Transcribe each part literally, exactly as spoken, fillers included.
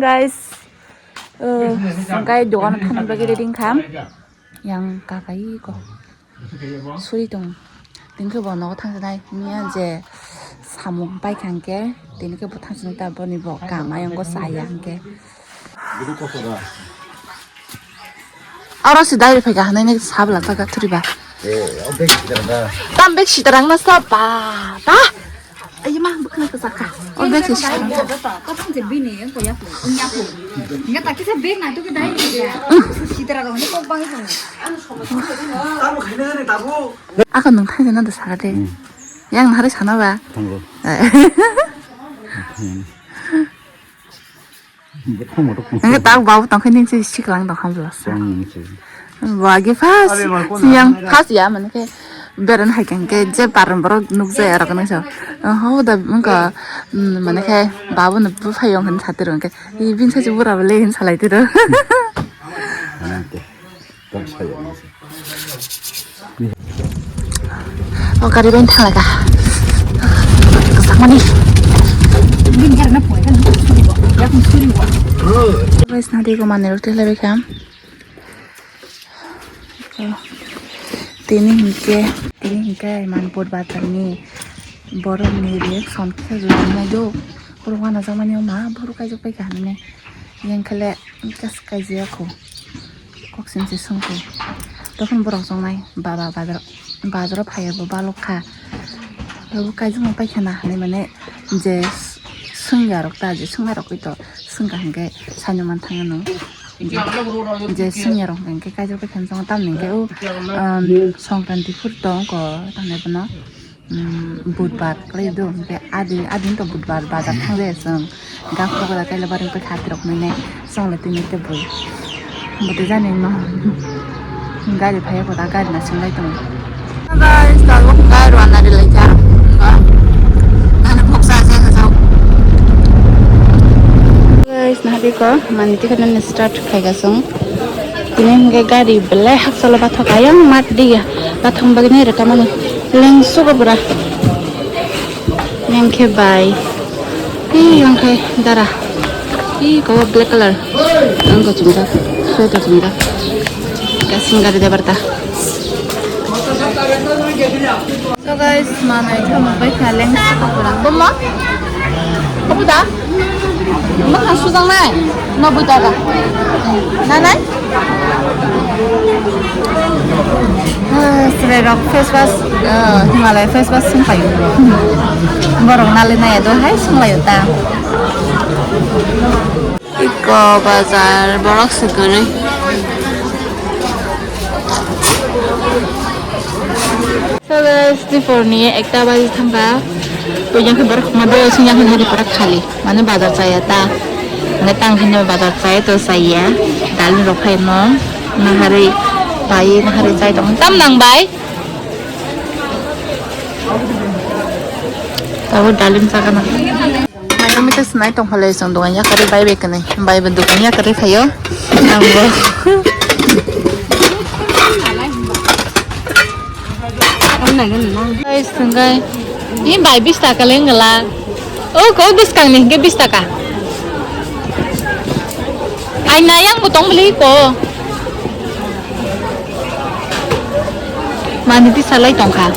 Guys, uh, guys, dogan thani bagwi ready wngkha. Yang kakai ko suri tong. Tini khe bo nogo thangsinai. Miya je samung paikha hwnkhe, tini khe bo thangsinai ta boni bo kam ayang go saya hwnkhe. Oro se dai phaikha hwnwi nai sabla kaka thuriba. Eh, o bag sitara da. Tam bag sitara wngna sa ba, ba. Ayo ma, bwkhwna kwchak kha. O bag se sitara. Kapan se bini yang ko yak ko, yang ko. Enggak, tak kisa bag na tu ke dai ya. Sitara ro ni kok bang itu. Tabuk khaina ni tabuk. Ako nung thai na da sara de. Hmm. Yang nahari sana ba. Thango. Eh. Bwthang motok. Nang tak bau tong khe ning se siklang tong kha bwlasa. Yang ning se. Wagi first, siyang first ya, mane khe beran hai khe je paran borok nukjai arok nang sa. Ho da mangka, mane khe babu no buphai yong hin satir hwnkhe. Bin sa bura bele hin salai tiro. Anante. Tong saya nang se. O gari bai thang laga. Sakmani. Guys, nadi ko mane roti lebe kam. Tini hinkhe, tini hinkhe man pot batar ni borok ni reaction khe jodi nai do. Borok wana jamani ma borok kaijak pai kaham ne. Yang khale kas kaijak ko. Kok sim se sung ko. Tokon borok jongnai baba bazar, bazar phai bo balok kha. Bo kaijak pai khana hani mane je sung ya rok ta je sung ya rok to sung ka hinkhe saino man thang no. Je sung ya rok hinkhe kaijak pai khana jong tam hinkhe o, um, Songkranti phuru tong ko tang bono. Budbar kwlai do, hinkhe adi, adi to budbar bazar thang jaya chwng. Gak pokora kaila baring pai kha tirok mane chwng le tini te bui. Bwtwi jani no gari phai ko da gari na chwng lai tongo. Guys, tabuk wngkha rwna ri lai kha. Nana phoksa asa sa. Guys, nahari ko mani tikha nani start khai ga chwng. Tini hinkhe gari belai hakchalo bathok ayang mat diya bathang bagwi nai rwkha mani lengsugo pura. Yang khe bai. Ih, yang khe dara. Ih, kobo black color. Ang ko chumjak. Sweater chumjak. Kasing gari de barta. So guys, manai thamuk bai kha leng sukha pura. Bomma? Obo da? Makhang sujak nai? Noboi taka. Nanai? Ah, chwrai rok face wash, ah, Himalaya face wash sung paio. Borok nali nai do hai sung laio ta. Iko bazar borok se kwrwi. So guys, dipor ni ekta baji thangkha. Puijang khe borok ma do sing yang hari pura khali. Mane bazar chaya ta. Mane tang hino bazar chaya to chaya. Dal ni rok phai no. Nahari bai, nahari chai tong. Tam nang bai. Tabo dalim chakana. Maitang mita sinai tongphalai chwng dogan yakarwi bai bai kwnwi. Bai bo dogan yakarwi phaio. Ang bo. Guys, thwngkhe. Ni bai bis taka le wngla. O ko bwskang ni hwnkhe bis taka. Aina yang bo tong bwlwi ko. Mani tisalai tongkha.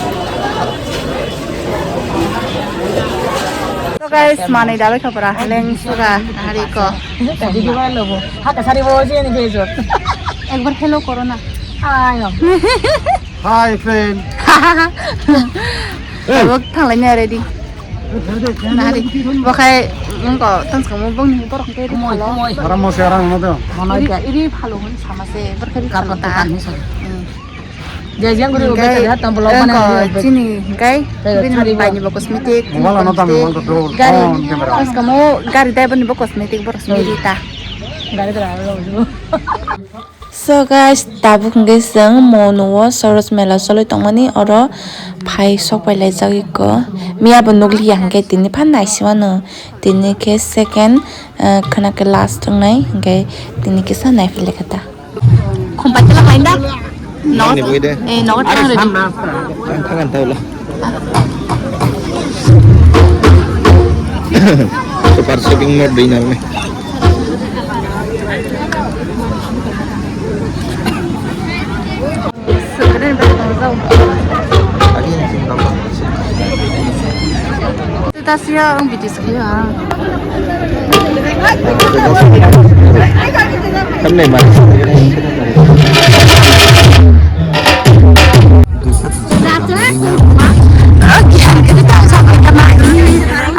So guys, manui dabai khapra leng suga hari ko. Video viral lobo. Haka sari bo je ni bejo. Ekbar hello koro na. Hi. Hi friend. Tabuk thanglai ni ready. Nari, bokhai wngko tangskamo bongni borok khe ri phalo. Aramo se arang no do. Iri, iri phalo hwn sama se, borok khe ri phalo ta. Hmm. Jai jang guri. Hinkhe, ubai tadi, ha, tambolo wngko mana, chini hinkhe, bini bai ni bo cosmetic, mobile ano tamo cosmetic, wngko do, gari, phone camera. Tangskamo gari dai boni bo cosmetic, borok simi ri ta. Gari dra ro. So guys, tabuk hwnkhe chwng mo nuo Soroj mela cholwi tongmani, oro phai sok pai laijak iko. Miya bo nukliya hwnkhe tini phan naisi mano. Tini khe second, eh, khwna khe last wngnai, hwnkhe tini kisa naiphilai kha ta. Khumpai tela mainda? Nogo, eh, nogo thang ready. Ang thangan tawla. Super shopping mall dui nang ni. Tasiya ang bitis kaya.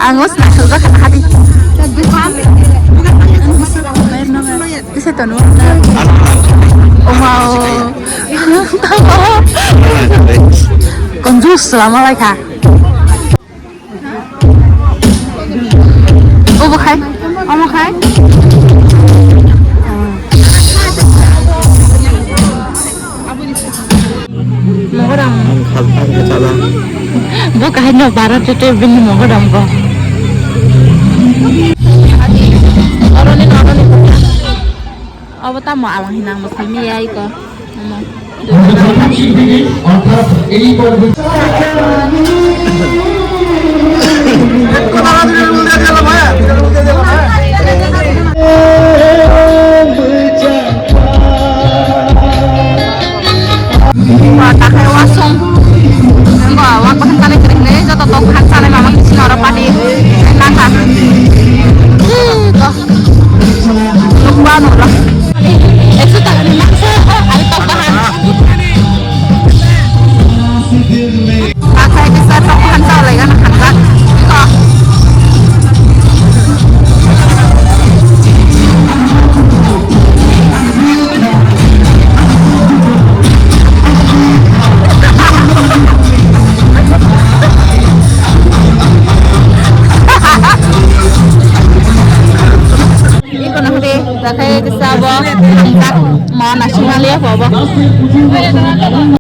Ang os na sudah kena hati. Bisa tanu. Oh, wow. Konjus selama lai kha. Obo khai? Omo khai? Mogodam. Bo kahai no bara tete bini mogodam ko. Oroni, oroni. Obo tamo alang hinang bo salmi ya iko. Omo. Takhai wasong. Wak bahan kali kering le, joto tok han sanai mama kisi oro padi. Nangka. Ih, kok. Lukba nolo. Ekso taka ni mangsa, ari tok bahan. Takhai kisa tok bahan sa lai gana khanka. Iko. Iko na hode, takhai kisa bo, ma national ya bo.